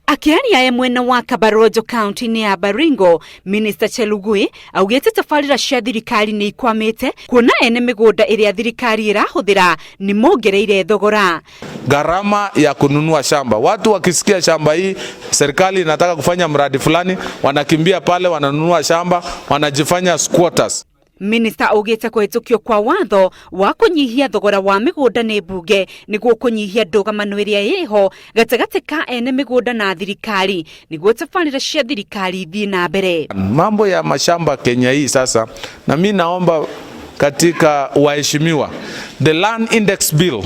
Akĩaria e mwena wa Kabarojo kaunti-inĩ ya Baringo, Minista Chelugui augĩte tabarĩra cia thirikari nĩ ikwamĩte kuona ene mĩgũnda ĩrĩa thirikari ĩrahũthĩra nĩ mongereire thogora. Gharama ya kununua shamba. Watu wakisikia shamba hii serikali inataka kufanya mradi fulani, wanakimbia pale, wananunua shamba, wanajifanya squatters. Minista augĩte kũhĩtũkio kwa watho wa kũnyihia thogora wa mĩgũnda nĩ mbunge nĩguo kũnyihia ndũgamano ĩrĩa ĩho gatagatĩ ka ene mĩgũnda na thirikari nĩguo tabarĩra cia thirikari ithiĩ na mbere. Mambo ya mashamba Kenya hii sasa, na mi naomba katika waheshimiwa, the Land Index Bill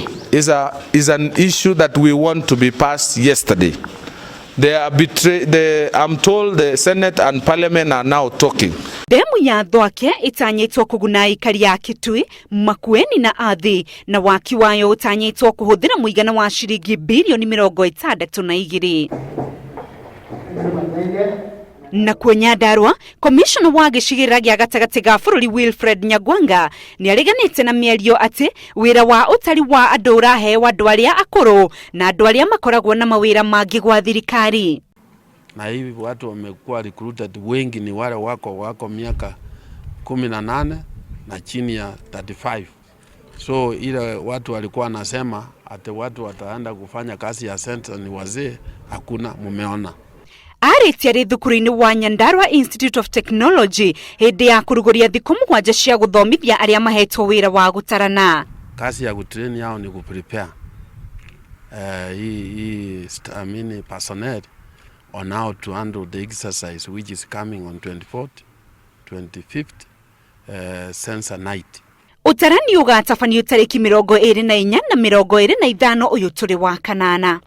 is an issue that we want to be passed yesterday. I'm told the Senate and Parliament are now talking. Ndemu ya Thwake ĩtanyĩtwo kũguna aikari a Kitui, Makueni na Athi, na waki wayo ũtanyĩtwo kũhũthĩra mũigana wa ciringi birioni 62. Nakuo Nyandarua, komishona wa gĩcigĩrĩra gĩa gatagatĩ ga bũrũri Wilfred Nyagwanga nĩ areganĩte na mĩario atĩ wĩra wa ũtari wa andũ ũraheo andũ arĩa akũrũ na andũ arĩa makoragwo na mawĩra mangĩ gwa thirikari. Na hivi watu wamekuwa recruited wengi ni wale wako miaka 18 na chini ya 35. So ile watu walikuwa wanasema ati watu wataenda kufanya kazi ya census ni wazee, hakuna, mumeona. Arĩtie arĩ thukuru-inĩ wa Nyandarua Institute of Technology hĩndĩ ya kũrugũria thikũ 7 cia gũthomithia arĩa mahetwo wĩra wa gũtarana. Kazi ya kutrain yao ni kuprepare hii I mean personnel on how to handle the exercise which is coming on 24th, 25th census night. Ũtarani ũgatabanio tarĩki 24 na 25 ũyũ tũrĩ wa kanana.